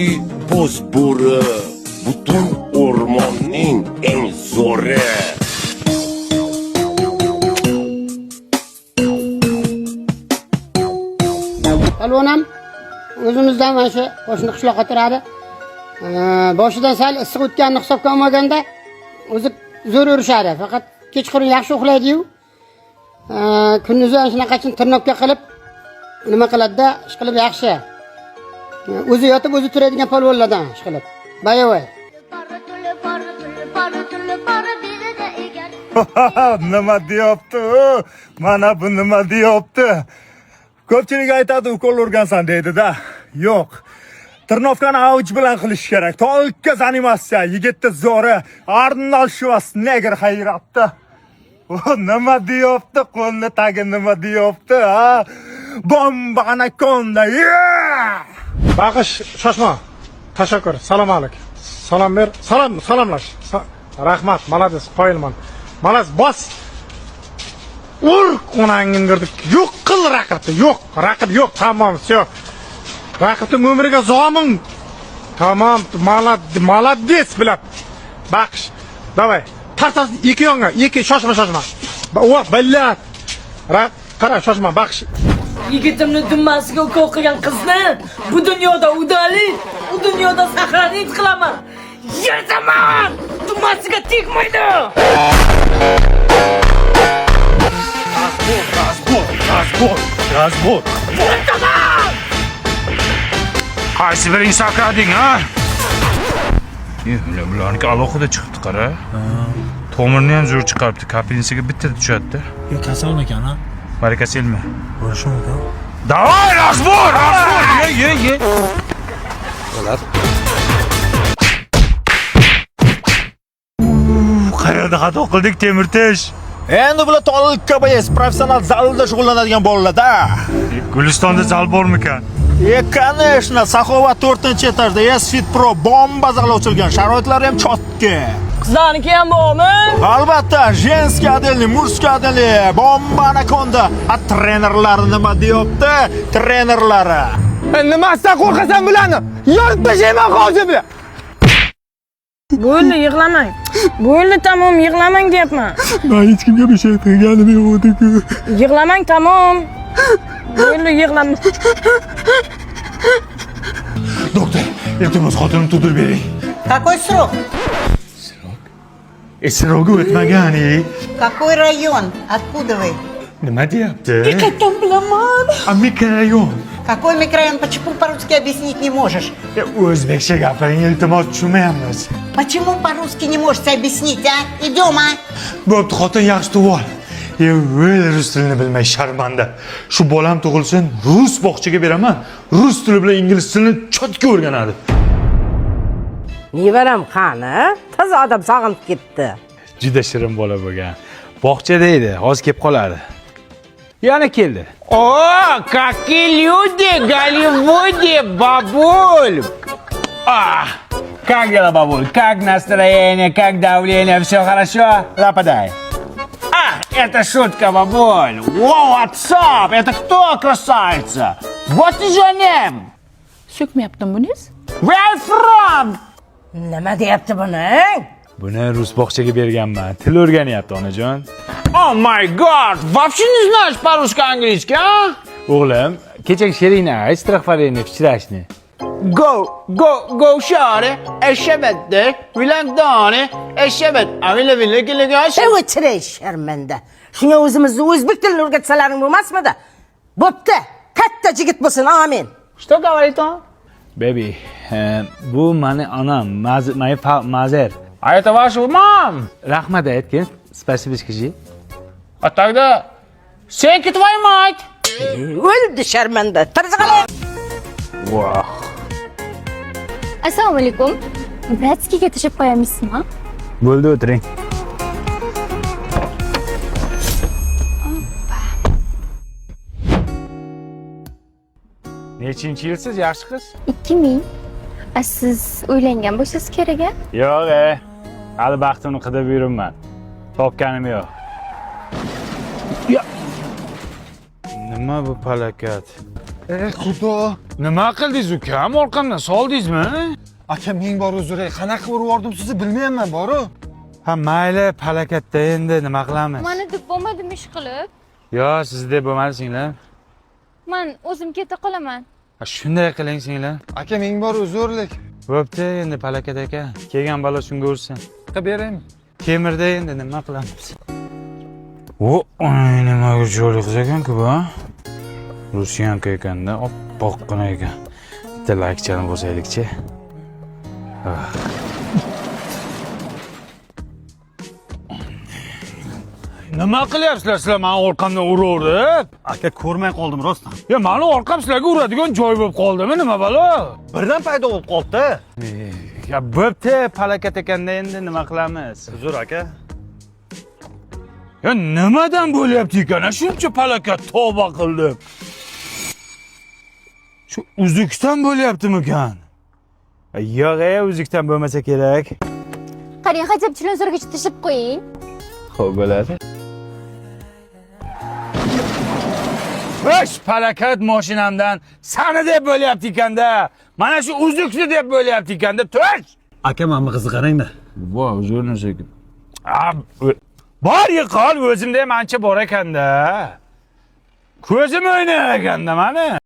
Kuchli bo'z bo'ri, butun o'rmonning eng zo'ri. Polvon ham o'zimizdan mana shu qo'shni qishloqqa turadi. Boshidan sal issiq o'tganini hisobga olmaganda o'zi zo'r urishadi. Faqat kechqurun yaxshi uxlaydi-yu. Kunduzi ana shunaqachin tirnoqqa qilib nima qiladi-da, ish qilib yaxshi. O'zi yotib o'zi turadigan polvonlardan ish qilib. Боевой. Nima deyapti u? Mana bu nima deyapti? Ko'pchilik aytadi, ukol urgansan deydi-da. Yo'q. Тренировка ni avj bilan qilish kerak. Только заниматься. Yigitni zo'ri Arnold Schwarzenegger hayratda. O nima deyapti? Qo'lni tagi nima deyapti, ha? Bomba anakonda. Yeah! Baqish, shoshma. Tashakkur. Salom alik. Salom ber. Salom, salomlash. Rahmat, молодец, qoyilman. Молодец, bos. Ur, onangni yo'q qil raqibni. Yo'q, raqib yo'q. Tamom, всё. Raqibning umriga zomin. Tamom, молодец, bilab. Baqish. Давай. Tartasiz ikki yonga, ikki, shoshma, shoshma. O, billat. Qara, shoshma, baqish. Yigitimni dummasiga ukol qilgan qizni bu dunyoda удалить, u dunyoda сохранить qilaman. Yerdaman! Dummasiga tegmaydi! Разбор, разбор, разбор, разбор. Qaysi biring sakrading, ha? Bularniki alohida chiqibdi, qara. Tomirni ham zo'r chiqaribdi, капельница ga bitta tushadi-da. Yo, kasalmikan, ha? Varikoselmi? Bo'lishi mumkin. Давай, разбор, разбор. Ye, ye, ye. Qayerda xato qildik, Temirtesh? Endi bular только боец, professional zalda shug'ullanadigan bolalar-da. Gulistonda zal bormikan? E, конечно, Saxovat 4-etajda S Fit Pro bomba zal ochilgan. Sharoitlari ham чётко. Qizlarniki ham bormi? Albatta, женский отдельный, мужской отдельный, bomba anakonda. A trenerlari nima deyapti? Trenerlari. Nimasidan qo'rqasan bularni? Yorib tashlayman hozir bular. Bo'ldi, yig'lamang. Bo'ldi, tamom, yig'lamang deyapman. Men hech kimga bir şey qilganim yo'q edi-ku. Yig'lamang, tamom. Bo'ldi, yig'lamang. Doktor, iltimos xotinimni tug'dirib bering. Какой срок? E, срок i o'tmagan, e. Какой район? Откуда вы? Nima deyapti? Qayerdan bilaman? A mikrorayon. Какой микрорайон? Почему по-русски объяснить не можешь? E, o'zbekcha gapiring, iltimos, tushunmayapmiz. Почему по-русски не можете объяснить, а? Идем, а? Bo'pti, xotin yaxshi tug'ib. E, o'l rus tilini bilmay sharmanda. Shu bolam tug'ilsin, rus bog'chaga beraman. Rus tili bilan ingliz tilini чётко o'rganadi. Nevaram qani? Toza odam sog'inib ketdi. Juda shirin bola bo'lgan. Bog'chada edi, hozir kelib qoladi. Yana keldi. О, какие люди в Голливуде, бабуль! А, как дела, бабуль? Как настроение, как давление? Все хорошо? Лападай. А, это шутка, бабуль. Воу, what's up? Это кто, красавица? What is your name? So'kmayaptimi buningiz? Where are you from? Nima deyapti buni? Buni rus bog'chaga berganman. Til o'rganyapti, onajon. Oh my God! Вообще не знаешь по-русски английский, а? O'g'lim, kechagi she'ringni ayt, стихотворение вчерашний. Go, go, go, shawty, eshabette, vilandoni, eshabet, avila vila gila O'chiray sharmanda. Shunga o'zimizni o'zbek tilini o'rgatsalaring bo'lmasmidi? Bo'pti. Katta yigit bo'lsin, amin. Что говорит он? Baby, bu mani onam, моя mother. А это ваша мам? Rahmat aytgin, спасибо скажи. А тогда thank you твою мать! O'ldi sharmanda. Tirziqala. Voh. Assalomu alaykum. Братский ga tashlab qo'yamizmi? Bo'ldi, o'tiring. Nechinchi yilsiz, yaxshi qiz? 2000. A siz uylangan bo'lsangiz kerak a? Yo'q, e. Hali baxtimni qidirib yuribman. Topganim yo'q. Ya. Nima bu palakat? Ey Xudo! Nima qildingiz, ukam? Orqamdan soldingizmi? Aka, ming bor uzr, ey, qanaqa urib yubordim sizni bilmayapman, boru. Ha, mayli, palakatda endi nima qilamiz? Mani deb bo'lmadimi ish qilib? Yo, siz deb bo'lmadi, singlim. Man o'zim keta qolaman. Ha, shunday qiling, singlim. Aka, ming bor uzrlik. Bo'pti, endi palakat aka. Kelgan balo shunga ursin. Qilib beraymi? Temirda endi nima qilamiz? O, oy, nimaga chiroyli qiz ekan-ku bu, a? Русиянка ekanda, oppoqqina ekan. Bitta laykchani bosaylikchi. Ah. Nima qilyapsizlar sizlar mani orqamdan uraverib? Aka, ko'rmay qoldim rostdan. Ya mani orqam sizlarga uradigan joy bo'lib qoldimi, nima balo? Birdan paydo bo'lib qoldi-da. Ya bo'pti, palakat ekanda endi nima qilamiz? Uzr, aka. Ya nimadan bo'lyapti ekan? A, shuncha palakat, tavba qildim. Shu uzukdan bo'lyaptimikan? Yo'q, e, uzukdan bo'lmasa kerak. Qarang, хотя бы Chilonzorgacha tashlab qo'ying. Xo'p, bo'ladi. Besh palakat mashinamdan sani deb bo'lyapti ekanda. Mana shu uzukni deb bo'lyapti ekanda. Tush! Aka, mana bu qizni qarang-da. Voy, zo'r narsa ekan. Bor yiqol, o'zimda ham ancha bor ekanda. Ko'zim o'ynar ekanda mani.